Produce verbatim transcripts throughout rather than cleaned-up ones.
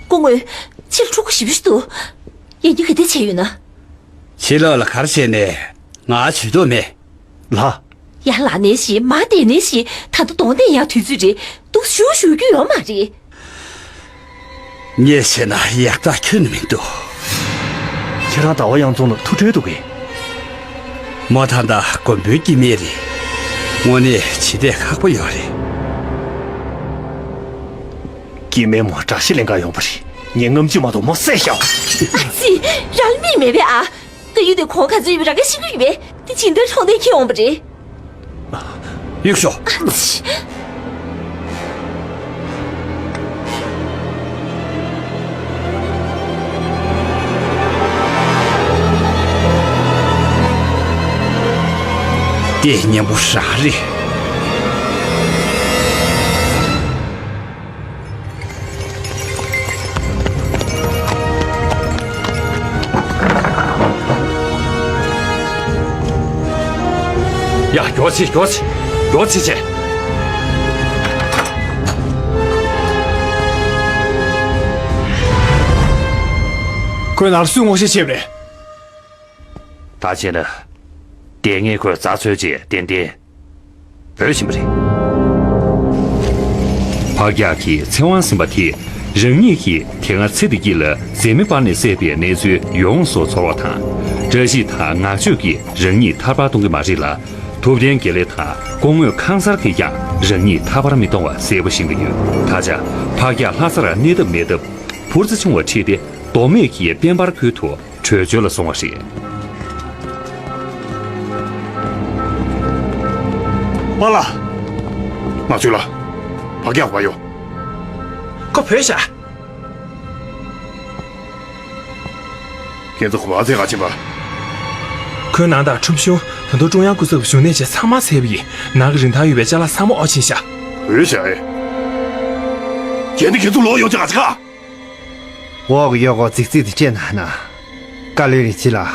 སྐུ་ངོ། ཕྱི་ལ་ཕྲུ་གུ་ཞེ་པོ་ཞིག་འདུག་ཡིན་རྒྱུ་ག་འདྲ་བྱས་ཡོད་ན། ཕྱི་ལོགས་ལ་ག་རེ་བྱས་ནས་ང་ཇུས་གཏོགས་མེད། ལགས། ཡར་ལངས་ནས་ཤི། མར་བསྡད་ནས་ཤི། ད་ལྟ་གདོང་ལེན་ཡག་དུས་ཚོད་རེད། འདུག་ཞུ་ཞུ་རྒྱུ་ཡོད་མ་རེད། ངས་བྱས་ན་ཡག་རྟགས་ཁྱོན་ནས་མི་འདུག་ཁྱེད་རང་ཟླ་བ་གཡང་འཛོམས་ལ་ཐུགས་ཁྲལ་འདུག་གས། མོ་ད་ལྟ་མགོན་པོའི་སྐྱེ་དམན་རེད། དངོས་གནས་བྱེད་བདེ་ཁག་པོ་ཡོད་རེད། སྐྱེ་དམན་མོ་དགྲ་ཤ་ལེན་གར་ཡོང་པ་རེད། ངས་རྔམ་བརྗིད་མ་གཏོགས་མོ་བསད་བཞག་ཨ་ཙི། རང་ལ་མིག་མེད་པས་ཨ། ད་ཡུལ་དེ་གོང་ག་ཚོད་ཡོད་པ་རང་གིས་ཤེས་ཀྱི་ཡོད་པས། དེ་ཇི་འདྲའི་གྲོང་སྡེ་ཁྱེར་འོང་པ་རེད། ཡུག་ཤོ། ཨ་ཙི། དེ་སྙན་པོ་རང་རེད། ཡ། མགྱོགས་བྱེད། མགྱོགས་བྱེད། མགྱོགས་བྱེད་བྱེད། ཁོས་ང་ལ་སུས་ངོ་ཤེས་བྱས་པ་རེད། ད་བྱས་ན། དེ་སྔའི་ཁོའི་མཛའ་བརྩེ་ཅིག་ཏན་ཏན་བོར་བཞིན་པ་རེད། ཕག་སྐྱག་གིས་ཚེ་དབང་ཟིན་པ་དེས་རང་ཉིད་ཀྱིས་དེ་སྔ་ཚེ་འདི་སྐྱིད་ལ་འཛད་མེད་སྤར་ནས་བསད་པའི་གནས་ཚུལ་ཡོངས་སུ་ཚོར་བ་དང་། བཀྲ་ཤིས་དང་ངག་བཅོས་ཀྱིས་རང་ཉིད་ཐར་པར་གཏོང་གི་མ་རེད་ལ། ཐུབ་བསྟན་དགེ་ལེགས་དང་སྐུ་ངོ་ཁང་གསར་གྱིས་ཀྱང་རང་ཉིད་ཐར་པར་མི་གཏོང་བ་གསལ་པོ་ཤེས་ཀྱི་ཡོད། ད་ཆ་ཕག་སྐྱག་ལྷ་སར་གནས་ཐབས་མེད་སྟབས། ཕུར་རྩེ་ཆུང་བ་ཁྲིད་དེ་མདོ་སྨད་ཀྱི་དཔལ་འབར་ཁུལ་དུ་བྲོས་བྱོལ་ལ་སོང་བ་རེད། པཱ་ལགས། ངག་བཅོས་ལགས། ཕག་སྐྱག་བ་ཡོ། ཁོ་བོས་ཤག་ཁྱེད་ཚོ་ཁོ་བ་ཚེ་ག་ཕྱིན་པ། ཁོའི་ནང་དང་ཁྲོམ་གཞུང་། ད་དུང་ཀྲུང་དབྱང་སྐུ་ཚབ་བཞུགས་གནས་བཅས་ཚང་མ་བསད་པ་ཡིན། ནང་གི་རིན་ཐང་ཡོད་པའི་ཅ་ལག་ཚང་མ་ཨོ་ཕྱིན་ཤག་བོས་ཤག་ཨེ། ཁྱེད་འདི་ཁྱེད་ཚོ་ལོག་ཡོང་ཅི་ག་ཅི་ག་འོག་གི་གཡོག་གོ་རྫིག་རྫིག་དེ་སྤྲད་ན་ན། བཀའ་བློན་རིན་ཆེན་ལགས།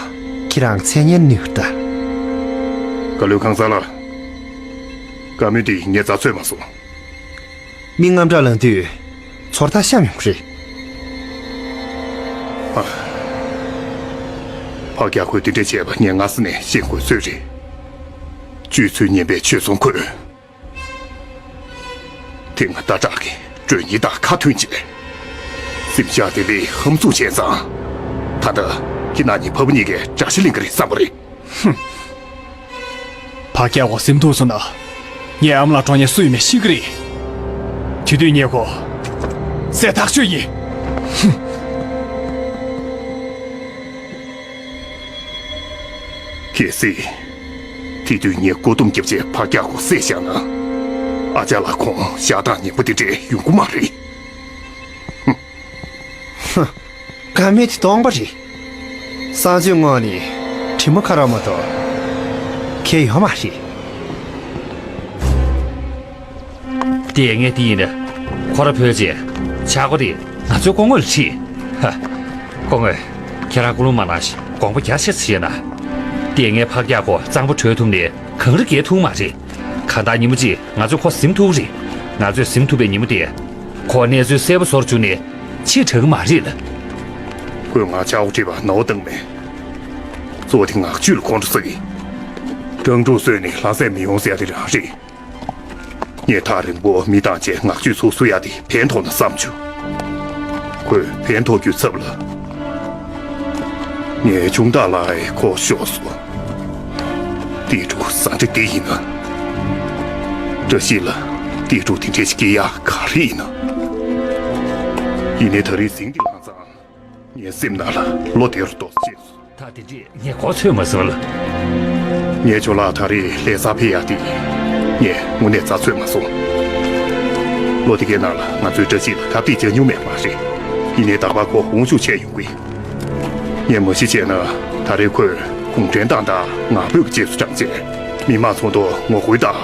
ཁྱེད་རང་མཚན་སྙན་ནུས་ད། བཀའ་བློན་ཁང་གསར་ལགས། བཀའ་མོལ་འདི་ངས་རྩ་ཚོད་མ་སོང་། མི་དངངས་སྐྲག་ལངས་དུས་ཚོར་ཐག་བཤམས་ཡོང་གི་རེད། ཨ། ཕག་སྐྱག་ཁོས་དེ་འདྲས་བྱས་པ་ངས་སྔ་ས་ནས་ཤེས་དགོས་ཚོད་རེད། སྤྱོད་ཚུལ་ངན་པའི་ཆོས་ཚོང་ཁོས། དེ་སྔ་སྟག་བྲག་གི་མགྲོན་གཉེར་དང་ཁ་མཐུན་བྱས། སེམས་ཤ་དེ་ལས་ཧམ་བཙུགས་བྱས་ཙང་། ད་ལྟ་ཁྱེད་རྣམ་གཉིས་ཕ་བུ་གཉིས་ཀས་དགྲ་ཤ་ལེན་གྱི་རེད་བསམ་པ་རེད། ཧུམ། ཕག་སྐྱག་ཁོ་སེམས་སྡུག་སོང་ན། ངའི་ཨ་མ་ལགས་གྲོངས་ཉེན་སུ་ཡིན་མིན་ཤེས་ཀྱི་རེད། དེ་དུས་ངས་ཁོ་བསད་ཐག་ཆོད་ཡིན། ཧུམ། གལ་སྲིད། དེ་དུས་ངས་བཀོད་འདོམས་བརྒྱབ་བྱས་ཕག་སྐྱག་ཁོ་བསད་བཞག་ན། ཨ་ཅག་ལགས་ཁོང་ཞག་གྲངས་ཉེ་པོ་དེ་འདྲས་ཡོང་གི་མ་རེད། ཧུམ། ཧུམ། བཀའ་མོལ་དེ་སྟོང་པ་རེད། གསང་སྤྱོད་ངོས་ནས་དྲི་མ་ཁ་རོག་མ་གཏོགས་ཁྱད་ཡོད་མ་རེད། དེ་ངས་དེ་ཡིན་ན། ཁོ་ར་བོད་ཅེས་ཆག་སྒོ་དེ་ང་ཚོའི་སྐུ་ངོ་ལ་ཁྲིད། ཧ། སྐུ་ངོ། ཁྱེད་རང་ཀུན་སློང་མ་གནང་ཞིག་དགོངས་པ་རྒྱ་ཆེ་ཙམ་བཞེས་ན། དེ་ངས་ཕག་སྐྱག་ཁོ་གཙང་པོ་བྲོས་ཐུབ་ནས་གངས་རི་བརྒལ་ཐུབ་མ་རེད། གང་ལྟར་ཉིན་མོ་གཅིག་ང་ཚོས་ཁོ་ཟིན་ཐུབ་རེད། ང་ཚོས་ཟིན་ཐུབ་པའི་ཉིན་མོ་དེ། ཁོ་གནས་ཚུལ་གསལ་པོ་བཟོ་རུ་བཅུག་ནས་ཕྱིར་དྲག་གི་མ་རེད་ལ། ཁོས་ང་ཆག་སྒོ་བྲིས་པ་ནོར་བཏང་མེད། གཙོ་བོ་དེ་ངག་བཅོས་ལ་ཁོང་ཁྲོ་ཟ་གི། སྤྲང་ཕྲུག་གསོས་ནས་ལྷ་སྲས་མི་ཡོང་ཟེར་ཡ་དེ་རང་རེད། ངས་ཐག་རིང་པོ་མི་བཏང་བྱས་ངག་བཅོས་ཚུར་བསུ་ཡ་དེ་ཕན་ཐོགས་ན་བསམ་བྱུང་། ཁོས་ཕན་ཐོགས་རྒྱུའི་ཚབ་ལ། ངས་ཆུང་བདག་ལགས་ཁོ་ཤོག་སོང་། ཏི་ཀྲུའུ་ཟ་འདྲེ་འདི་ཡིན་ན། བཀྲ་ཤིས་ལ་ཏི་ཀྲུའུ་དེ་འདྲས་ཤིག་སྐྱེ་ཡག་ག་རེ་ཡིན་ན། ཡིན་ནའི་ད་རེས་གཟིངས་འདི་ལྷང་ཙང་། ངའི་སེམས་ནང་ལ་བློ་བདེ་རུ་ཏོག་ཙམ་སྐྱེས་སོང་། ད་དེ་འདྲས་ངས་གོ་ཚོད་མ་སོང་ལ། ངས་ཁྱོད་ལ་ད་རེས་ལྷ་སར་ཕེབས་ཡག་དེ་ངས་དངོས་གནས་རྩ་ཚོད་མ་སོང་། ལོ་དེ་གའི་ནང་ལ་ང་ཚོས་བཀྲ་ཤིས་ལ་ཁ་གཏད་བཅག་མྱོང་མེད་མ་རེད། ཡིན་ནའི་ད་བར་ཁོ་དབང་ཤུགས་ཆེ་ཡོང་གི། ངས་མ་གཞི་བྱས་ན་ད་རེས་ཁོས་གུང་ཁྲན་ཏང་དང་ང་ཕོད་ཀྱི་རྗེས་སུ་འབྲངས་བྱས། མི་མང་ཚོགས་འདུ་ངོ་རྒོལ་དང་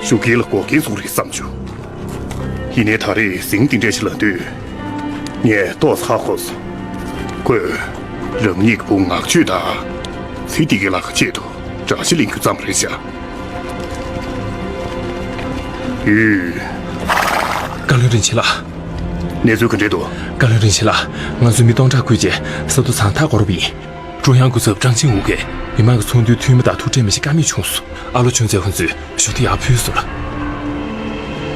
ཤུགས་རྐྱེན་ལ་འགོག་རྐྱེན་བཟོ་གི་རེད་བསམ་བྱུང་། ཡིན་ནའི་ད་རེས་གཟིངས་འདི་འདྲས་ཤིག་ལ་ལྟོས། ངས་ཏོག་ཙམ་ཧ་གོ་སོང་། ཁོས་རང་ཉིད་ཀྱི་བུ་ངག་ཆོས་དང་ཚེ་འདི་གའི་ལ་ཁ་ཆེད་དུ་དགྲ་ཤ་ལེན་རྒྱུ་བརྩམས་པ་རེད་ཤག་ཡུས། བཀའ་བློན་རིན་ཆེན་ལགས། གནས་ཚུལ་ག་འདྲས་འདུག། བཀའ་བློན་རིན་ཆེན་ལགས། ང་ཚོ་མི་སྟོང་ཕྲག་ཁུལ་གྱིས་ས་མཐོ་ཚང་མཐའ་བསྐོར་བ་ཡིན། ཀྲུང་དབྱང་སྐུ་ཚབ་ཀྲང་ཅིན་ཝུ་གིས་མི་མང་གི་ཚོགས་འདུའི་འཐུས་མི་དང་ཐུག་འཕྲད་མི་བྱེད་ཀ་མེད་བྱུང་སོང་། ཨ་ལོ་ཆུང་ཚེ་ཁོང་ཚོས་ཞུ་གཏུག་ཡག་ཕུལ་སོང་ལ།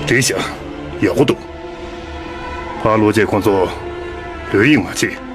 བདེ་ཞིང་ཡག་པོ་འདུག། ཕ་ལོ་ཅེ་ཁོང་ཚོ་ལོས་ཡིན་མ་བྱེད།